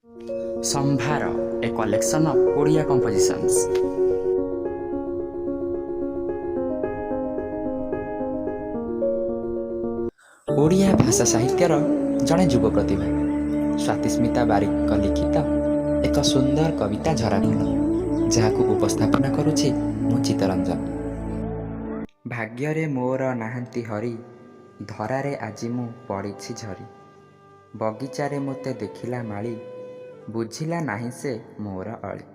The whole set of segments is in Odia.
Sambhar, a collection of Odia compositions. Odia ଭାଷା ସାହିତ୍ୟର ଜଣେ ଯୁବ ପ୍ରତିଭା ସ୍ୱାତିସ୍ମିତା ବାରିକଙ୍କ ଲିଖିତ ଏକ ସୁନ୍ଦର କବିତା ଝରାଫୁଲ, ଯାହାକୁ ଉପସ୍ଥାପନା କରୁଛି ମୁଁ ଚିତ୍ତରଞ୍ଜନ। ଭାଗ୍ୟରେ ମୋର ନାହାନ୍ତି ହରି, ଧରାରେ ଆଜି ମୁଁ ପଡ଼ିଛି ଝରି। ବଗିଚାରେ ମୋତେ ଦେଖିଲା ମାଳୀ, ବୁଝିଲା ନାହିଁ ସେ ମୋର ଅଳି।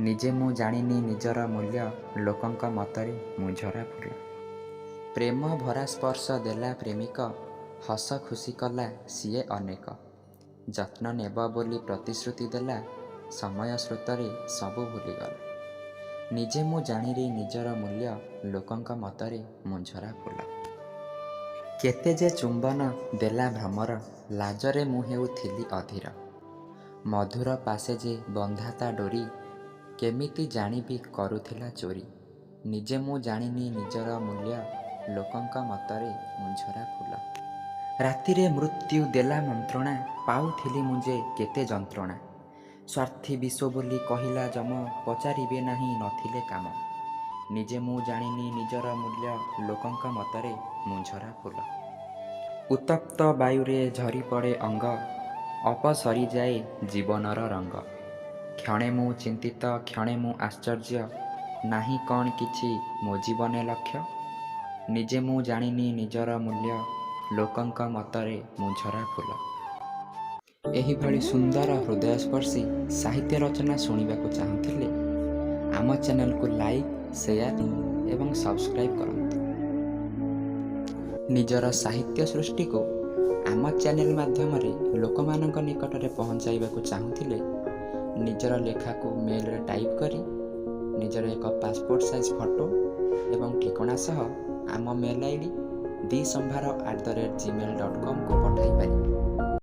ନିଜେ ମୁଁ ଜାଣିନି ନିଜର ମୂଲ୍ୟ, ଲୋକଙ୍କ ମତରେ ମୁଁ ଝରା ଫୁଲ। ପ୍ରେମ ଭରା ସ୍ପର୍ଶ ଦେଲା ପ୍ରେମିକ, ହସ ଖୁସି କଲା ସିଏ ଅନେକ। ଯତ୍ନ ନେବ ବୋଲି ପ୍ରତିଶ୍ରୁତି ଦେଲା, ସମୟ ସ୍ରୋତରେ ସବୁ ଭୁଲିଗଲା। ନିଜେ ମୁଁ ଜାଣିନି ନିଜର ମୂଲ୍ୟ, ଲୋକଙ୍କ ମତରେ ମୁଁ ଝରା ଫୁଲ। କେତେ ଯେ ଚୁମ୍ବନ ଦେଲା ଭ୍ରମର, ଲାଜରେ ମୁଁ ହେଉଥିଲି ଅଧୀର। ମଧୁର ପାଶେ ଯେ ବନ୍ଧା ତା ଡୋରି, କେମିତି ଜାଣିବି କରୁଥିଲା ଚୋରି। ନିଜେ ମୁଁ ଜାଣିନି ନିଜର ମୂଲ୍ୟ, ଲୋକଙ୍କ ମତରେ ମୁଁ ଝରା ଫୁଲ। ରାତିରେ ମୃତ୍ୟୁ ଦେଲା ମନ୍ତ୍ରଣା, ପାଉଥିଲି ମୁଁ ଯେ କେତେ ଯନ୍ତ୍ରଣା। ସ୍ୱାର୍ଥୀ ବିଷ ବୋଲି କହିଲା ଯମ, ପଚାରିବେ ନାହିଁ ନଥିଲେ କାମ। ନିଜେ ମୁଁ ଜାଣିନି ନିଜର ମୂଲ୍ୟ, ଲୋକଙ୍କ ମତରେ ମୁଁ ଝରା ଫୁଲ। ଉତ୍ତପ୍ତ ବାୟୁରେ ଝରିପଡ଼େ ଅଙ୍ଗ, ଅପସରିଯାଏ ଜୀବନର ରଙ୍ଗ। କ୍ଷଣେ ମୁଁ ଚିନ୍ତିତ, କ୍ଷଣେ ମୁଁ ଆଶ୍ଚର୍ଯ୍ୟ, ନାହିଁ କ'ଣ କିଛି ମୋ ଜୀବନେ ଲକ୍ଷ୍ୟ? ନିଜେ ମୁଁ ଜାଣିନି ନିଜର ମୂଲ୍ୟ, ଲୋକଙ୍କ ମତରେ ମୁଁ ଝରା ଫୁଲ। ଏହିଭଳି ସୁନ୍ଦର ହୃଦୟସ୍ପର୍ଶୀ ସାହିତ୍ୟ ରଚନା ଶୁଣିବାକୁ ଚାହୁଁଥିଲେ ଆମ ଚ୍ୟାନେଲକୁ ଲାଇକ୍, ସେୟାର ଏବଂ ସବସ୍କ୍ରାଇବ୍ କରନ୍ତୁ। ନିଜର ସାହିତ୍ୟ ସୃଷ୍ଟିକୁ ଆମ ଚ୍ୟାନେଲ ମାଧ୍ୟମରେ ଲୋକମାନଙ୍କ ନିକଟରେ ପହଞ୍ଚାଇବାକୁ ଚାହୁଁଥିଲେ ନିଜର ଲେଖାକୁ ମେଲରେ ଟାଇପ୍ କରି ନିଜର ଏକ ପାସପୋର୍ଟ ସାଇଜ୍ ଫଟୋ ଏବଂ ଠିକଣା ସହ ଆମ ମେଲ୍ ଆଇଡ଼ି ଦି ସମ୍ଭାର@gmail.comକୁ ପଠାଇ ପାରିବେ।